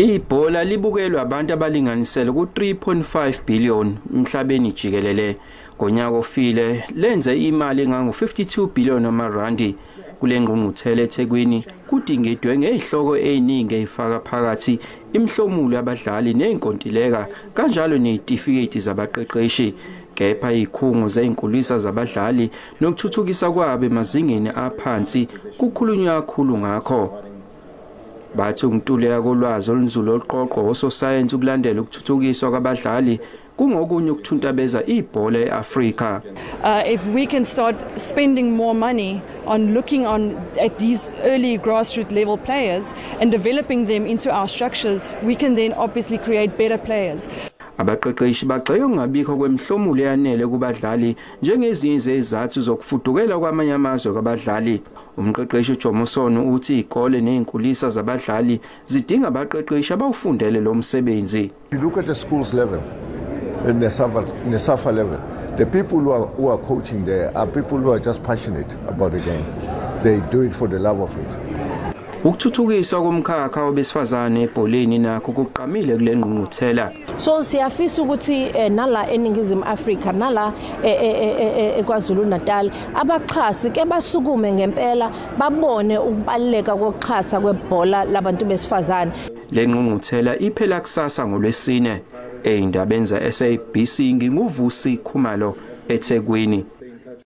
Ibhola libukelwa abantu abalinganiselwe ku-3.5 billion emhlabeni jikelele. Ngonyaka ofile lenze imali engango-52 billion amarandi. Kule ngqungquthela eThekwini kudingidwe ngezihloko eziningi ezifaka phakathi imihlomulo yabadlali nezinkontileka kanjalo nezitifiketi zabaqeqeshi. Kepha izikhungo zezinkulisa zabadlali nokuthuthukisa kwabo emazingeni aphansi kukhulunywa kakhulu ngakho. Bathi ukuntuleka kolwazi olunzulu oluqoqo ososayensi ukulandela ukuthuthukiswa kwabadlali kungokunye ukuthuntabeza ibhola eAfrika. If we can start spending more money on looking on at these early grassroots level players and developing them into our structures, we can then obviously create better players. Abaqeqeshi bagxeka ukungabikho kwemihlomulo eyanele kubadlali njengezinye zezizathu zokufudukela kwamanye amazwe kwabadlali. Umqeqeshi uJomo Sono uthi izikole nezinkulisa zabadlali zidinga abaqeqeshi abawufundele lo msebenzi. If you look at the schools level, in the SAFA level, the people who are coaching there are people who are just passionate about the game. They do it for the love of it. Ukuthuthukiswa komkhakha wabesifazane ebholeni nakho kuqhamile kule ngqungquthela. So siyafisa ukuthi nala eNingizimu Afrika nala eKwaZulu Natal abaxhasi ke basukume ngempela babone ukubaluleka kokuxhasa kwebhola labantu besifazane. Le ngqungquthela iphela kusasa ngoLwesine. Ey'ndabeni za-SABC nginguVusi Khumalo eThekwini.